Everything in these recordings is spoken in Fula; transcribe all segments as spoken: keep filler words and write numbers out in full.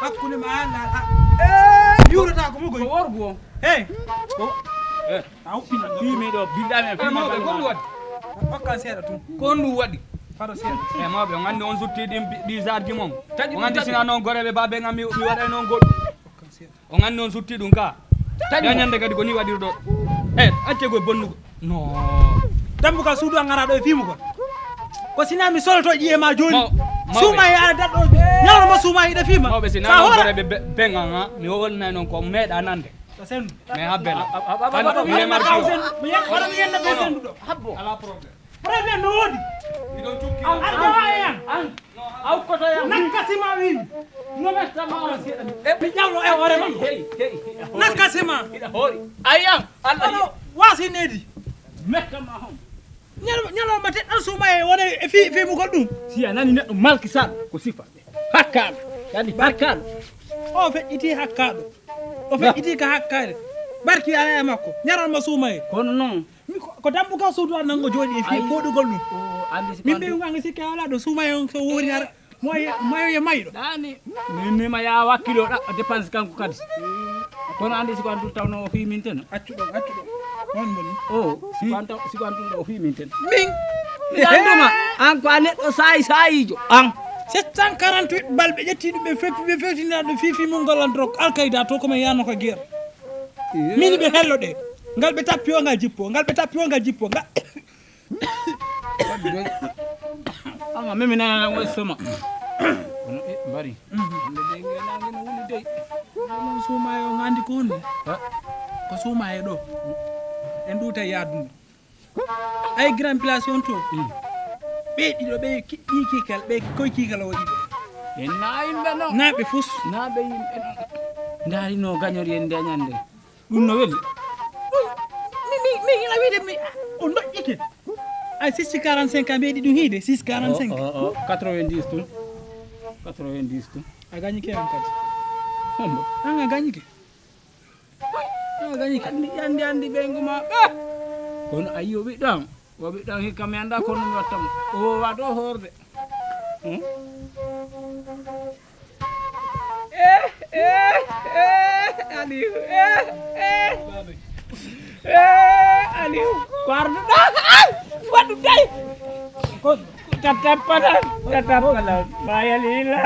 Hakkunde ma Allah. Eh, yuurata ko mo goy. Ko worgo o. Hey. Ko eh. A huɓɓina. Fimi ɗo, billami en. Eh, mawɓe, ko ɗum waɗi? Hokkan seeɗa tun. Ko ɗum waɗi? Fado seeɗa. Eh, mawɓe, on anndi on sutti ɗin bi-, bizarre ji mon. Taƴi on anndi ɗum sina noon goreɓe baabe ngam mi, mi waɗay noon goɗɗum. Hokkan seeɗa. On anndi on sutti ɗum ka. Taƴi mo. Ñande kadi ko ni waɗirɗo. Eh, acce ko bonnugo. No. Dambugal suudu an ara ɗo e fiimu kon. Ko sina mi soloto ƴiye ma jooni. Maw-, mawɓe. Suuma e ara daɗɗo. Ñalawma suuma e ɗe fiima. Mawɓe, si sa nana hora. Goreɓe be-, be-, bengan, ha. Mi wonnay noon ko meeɗa nande. Ko sendu. Mais ha bela. A, a, a, a, an, a, mi remarque yo. Sendu. Mi yen-, wala mi yenna be sendu ɗo. Habbo. Ala problème. Problème no woodi. An, an, an, an. Aw koto yam. Nakkasima wiimi. No mettama on seeɗa. E mi ƴawlo e hoore ma. Hey, hey, hey. Nakkasima. Hiɗa hoori. Ayam. Allah. Kono waasi nedi. Mettama hon. Ñalo-, ñalawma teɗɗan suuma e wona e fi-, fimugol ɗum. Si a nani neɗɗo malki sal ko sifa. Hakkaaɗo. Yani barkaaɗo. O feƴƴiti hakkaaɗo. O feƴƴiti ka hakkaade. Barki ala e makko. Ñalawma suuma e. Kono non. Mi ko, ko dambugal suudu an nango jooɗi e fii. Ay. Koɗugol ɗum. O, andi si min ɓe ngangi sikke ala ɗo suuma e on so woori ara. Moye, moye ye mayɗo. Ɗani. Min mi ma ya wakkilo ɗa dépense kanko kadi. Kono andi si ko andu tawno o fii min ten. Accu ɗo, accu ɗo. On boni. O, si ko andu, si ko andu o fii min ten. Min. Mi anduma. An ko a neɗɗo sayi sayijo. An. Sept cent quarante-huit balɓe ƴetti ɗum ɓe feppi ɓe fewtindira ɗum fii fii mum ngol an drok Al Qaeda to ko men yano ko guerre. Min ɓe hello ɗe. Ngal ɓe tappi o ngal jippo, ngal ɓe tappi o ngal jippo. Ngal Waddu dey. Ama mimi nana na wai soma. Kono e mbari. Hande dey nge nange no wuli dey. Ɗum suumaye on anndi ko honɗum? Ha? Ko suumaye ɗo. En ɗuuta yaadunde. Ay grand place on to. Mm. Ɓe ɗiɗo ɓe ki-, ɗi kikal, ɓe koy kikal o ɗiɗo. En na yimɓe no. Na ɓe fus. Na ɓe yimɓe no. Ndaari no gañori en nde ñande. Ɗum no weli. Mi, mi, mi hina wiide mi, o doƴƴike. Ay, six quarante-cinq a mbeɗi ɗum hiide, six quarante-cinq. O, o, o, quatre-vingt-dix tun. Quatre-vingt-dix tun. A gañike an kadi. Hombo? An a gañike. An a gañike. Andi, andi, andi ɓeyngu ma ɓe. Kono a yi o ɓiɗɗo am. O ɓiɗɗo am hikka mi anda kono mi watta mo. O waɗo horde. Hmm? Eh, eh, eh, Aliou, eh, eh. Eh, Aliou, ko arduɗo. Ay, waɗu dey. Ko tatappata, tatappata. Bayalila.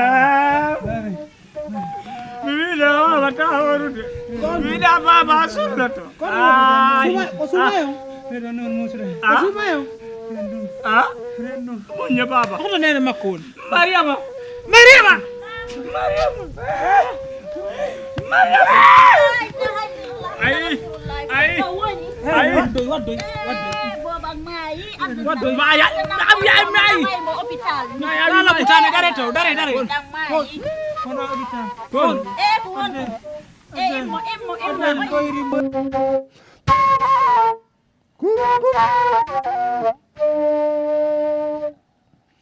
Mi wiɗa wawa ta horude. Mi wiɗa baba sunnato. Ay. Ko sumayo. Ɓeɗo noon musre. Ah? Ko sumayo. Ah? Renno. Moñño baba. Hoto nene makko woni? Mariama. Mariama. Mariama. Mariama. Ay. Ay. Ay. Waddoy, waddoy, waddoy. Waddoy. Maya. Am yaay mayi. Maya. Dara butane, dare to, dare, dare. Kono hôpital. Kon. Eh, ko won. Eh, immo, immo, immo. Waddoy, waddoy.